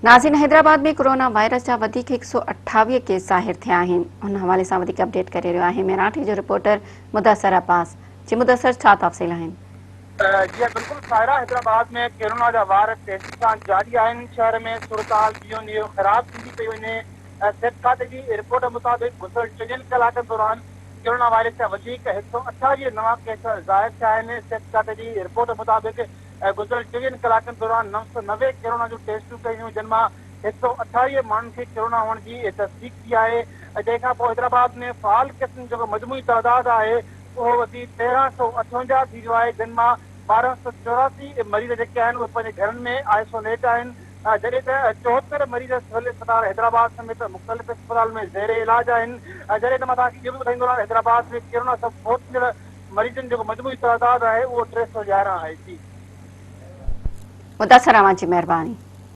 ناظرين Hyderabad ۾ corona virus جا وڌيڪ 128 ڪيس ظاهر ٿيا آهن ان حوالي سان وڌيڪ اپڊيٽ ڪري رهيو آهي ميراٺي جو رپورٽر مدثر عباس جي مدثر ڇا تفصيل آهن. جي بلڪل سائره حيدرآباد ۾ ڪورونا جا وار تيزي سان جاري آهن شهر ۾ صورتحال ڏينهون ڏينهن خراب ٿيندي پئي وڃي صحت کاتي جي رپورٽ مطابق گذريل 24 ڪلاڪن دوران ڪورونا وائرس جا وڌيڪ 128 نوان ڪيس ظاهر ٿيا آهن صحت کاتي جي رپورٽ مطابق گذريل 24 ڪلاڪن دوران 990 ڪرونا جون ٽيسٽون ڪيون ويون جن مان 128 ماڻهن کي ڪرونا هئڻ جي تصديق ٿي آهي جنهن کان پوء حيدرآباد ۾ فعال ڪيسن جو جيڪو مجموعي تعداد آهي اهو وڌي 1358 ٿي ويو آهي جن مان 1284 مريض جيڪي آهن اهي پنهنجي گهرن ۾ آئسوليٽ آهن جڏهن ته 74 مريض سول اسپتال حيدرآباد سميت مختلف اسپتالن ۾ زير علاج آهن جڏهن ته مان توهان کي اهو به ٻڌائيندو هلان حيدرآباد ۾ ڪرونا سبب فوت ٿيندڙ مريضن جو مجموعي تعداد آهي اهو 311 آهي. جي. مدثر اوهان جي مهرباني.